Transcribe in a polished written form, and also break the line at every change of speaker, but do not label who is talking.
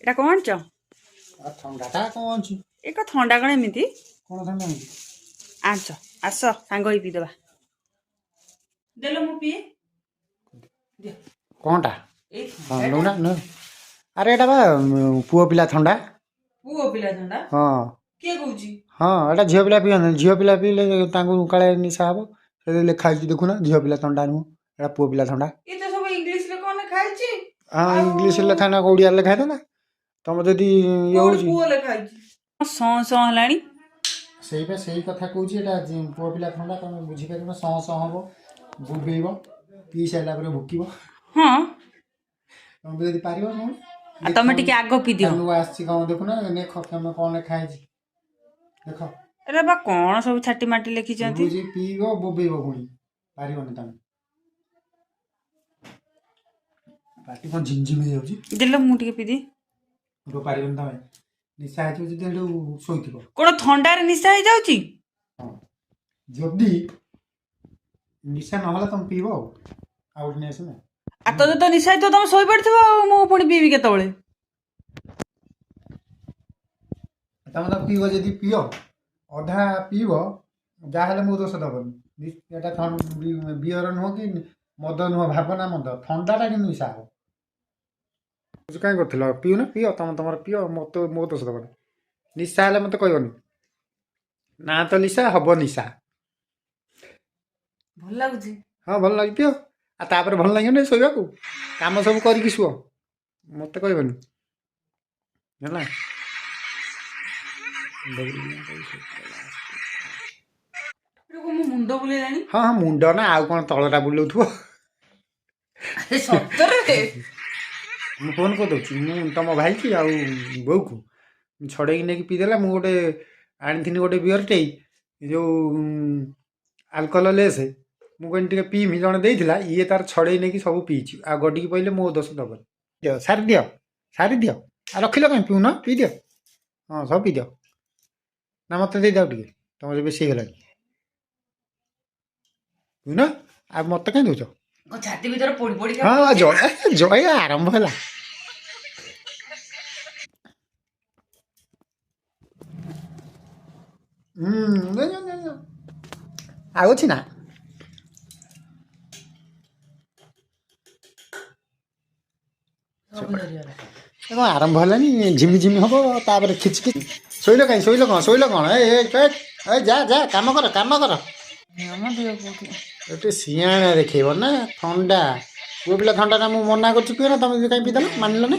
ଏଇଟା କଣ ଆଣିଛ?
ଆଉ ଥଣ୍ଡାଟା କଣ ଅଛି?
ଏକ ଥଣ୍ଡା କଣ ଏମିତି?
କଣ ଥଣ୍ଡା ଆଣିଛି?
ଆଣିଛ, ଆସ ସାଙ୍ଗ ହେଇ ପିଇଦବା। ଦେଲ ମୁଁ ପିଏ। ଦିଅ।
କଣଟା?
ଏଇ
ହଁ।
ଥଣ୍ଡାଟା।
ନଉନା ନ। ଆରେ ଏଇଟା ବା ପୁଅ ପିଲା ଥଣ୍ଡା।
ପୁଅ ପିଲା ଥଣ୍ଡା?
ହଁ।
କିଏ କହୁଛି?
ହଁ, ଏଇଟା ଝିଅ ପିଲା ପିଅନ୍ତିନି। ଝିଅ ପିଲା ପିଇଲେ ତାଙ୍କୁ କାଳେ ନିଶା ହବ। ସେଥିରେ ଲେଖା ହେଇଛି, ଦେଖୁନା, ଝିଅ ପିଲା ଥଣ୍ଡା ନୁହଁ, ଏଇଟା ପୁଅ ପିଲା ଥଣ୍ଡା।
ଏ ତ ସବୁ ଇଂଲିଶରେ କଣ ଲେଖା ହେଇଛି।
ହଁ।
ଆଉ
ଇଂଲିଶରେ ଲେଖା ନା ଓଡ଼ିଆରେ ଲେଖା ହେଇଥାନ୍ତା ତମ ଯଦି ଇଏ
କୋଉଠି
ହଉଛି।
ପୁଅ ଲେଖା ହେଇଛି? ସଁ ସଁ ହେଲାଣି।
ସେଇପା ସେଇ କଥା କହୁଛି, ଏଇଟା ପୁଅ ପିଲା ଥଣ୍ଡା। ତମେ ବୁଝିପାରିବ, ସଁ ସଁ ହବ, ବୁବେଇବ, ପିଇ ସାରିଲା ପରେ ଭୁକିବ।
ହଁ।
ତମେ ଯଦି ପାରିବ ନୁହଁ।
ଆଉ ତମେ ଟିକେ ଆଗ ପିଇ ଦିଅ।
ନୂଆ ଆସିଛି କଣ ଦେଖୁନା, ଲେଖ ତମେ, କଣ ଲେଖା ହେଇଛି ଦେଖ।
ଏଟା ବା କଣ ସବୁ ଛାଟି ମାଟି ଲେଖିଛନ୍ତି।
ବୁଝି ପିଇବ, ବୋବେଇବ, ପୁଣି ପାରିବନି ତମେ। ପାଟି କଣ ଝିମଝିମ ହେଇଯାଉଛି।
ଦେଲ ମୁଁ ଟିକେ ପିଇଦିଏ।
ରୁହ, ପାରିବନି ତମେ। ନିଶା ହେଇଥିବ ଯଦି ହେଠୁ ଶୋଇଥିବ।
କଣ ଥଣ୍ଡାରେ ନିଶା ହେଇଯାଉଛି?
ହଁ, ଯଦି ନିଶା ନହେଲା ତମେ ପିଇବ। ଆଉ ଆଉ ଗୋଟେ ନେଇ ଆସିବ।
ଆଉ ତ ତ ନିଶା ହେଇଥିବ, ତମେ ଶୋଇପଡିଥିବ, ଆଉ ମୁଁ ପୁଣି ପିଇବି କେତେବେଳେ?
ତମେ ତ ପିଇବ ଯଦି ପିଅ, ଅଧା ପିଇବ। ଯାହାହେଲେ ମୁଁ ଦୋଷ ଦବନି। ଏଟା ବିୟର ନୁହଁ କି ମଦ ନୁହଁ, ଭାବନା ମଦ ଥଣ୍ଡାଟା, କିନ୍ତୁ ନିଶା ହବ। କାହିଁ କରୁଥିଲ? ପିଉନ, ପିଅ ତମ ତମର ପିଅ। ମୋତେ ମୋ ଦୋଷ ଦବନି। ନିଶା ହେଲେ ମୋତେ କହିବନି ନା ତ ନିଶା ହବ ନିଶା।
ଭଲ ଲାଗୁଛି।
ହଁ, ଭଲ ଲାଗୁଛି, ପିଅ। ଆଉ ତାପରେ ଭଲ ଲାଗିବନି ଶୋଇବାକୁ? କାମ ସବୁ କରିକି ଶୁଅ, ମୋତେ କହିବନି। ହେଲା।
ମୋ ମୁଣ୍ଡ ବୁଲେଇଲାଣି।
ହଁ ହଁ, ମୁଣ୍ଡ ନା ଆଉ କ'ଣ ତଳଟା ବୁଲଉଥିବ।
ସତରେ।
ମୁଁ ଫୋନ୍ କରିଦେଉଛି ମୁଁ ତମ ଭାଇକି ଆଉ ବୋଉକୁ। ଛଡ଼େଇକି ନେଇକି ପିଇଦେଲା। ମୁଁ ଗୋଟେ ଆଣିଥିନି ଗୋଟେ ବିୟରଟେ, ଯୋଉ ଆଲକୋହଲ ଲେସ୍। ମୁଁ କହିଲି ଟିକେ ପିଇମି, ଜଣେ ଦେଇଥିଲା। ଇଏ ତାର ଛଡ଼େଇ ନେଇକି ସବୁ ପିଇଛି। ଆଉ ଗଡ଼ିକି ପଇଲେ ମୋ ଦୋଷ ଦବନି। ଦିଅ, ସାରି ଦିଅ, ସାରି ଦିଅ। ଆଉ ରଖିଲ କାଇଁ? ପିଉନ, ପିଇଦିଅ। ହଁ, ସବୁ ପିଇଦିଅ। ନା, ମୋତେ ଦେଇଦିଅ ଟିକେ, ତମର ବେଶୀ ହେଇଗଲାଣି। ପିଉନ, ଆଉ ମୋତେ କାଇଁ ଦେଉଛ?
ମୋ ଛାତି ଭିତରେ ପୋଡି ପୋଡି।
ହଁ, ଜୟ ଜୟ ଆରମ୍ଭ ହେଲା। ହୁଁ ନେ, ନେ, ନେ, ନେ। ଆଉ ଅଛି ନା?
ସବୁ ସରିଗଲା।
ଏ କଣ ଆରମ୍ଭ ହେଲାଣି, ଝିମି ଝିମି ହବ, ତାପରେ ଖିଚି ଶୋଇଲ କାଇଁ? ଶୋଇଲ କଣ? ଶୋଇଲ କଣ? ଏ ଏ, ଏ, ଏ, ଯା ଯା, କାମ କର, କାମ କର।
ଆମ ଦେହ କୋଉଠି?
ଏଠି ସିଆଣା ଦେଖେଇବ ନା। ଥଣ୍ଡା, ପୁଅ ପିଲା ଥଣ୍ଡାଟା ମୁଁ ମନା କରୁଛି ପିଅ ନା, ତମେ କାଇଁ ପିଇଦେଲ? ମାନିଲନି।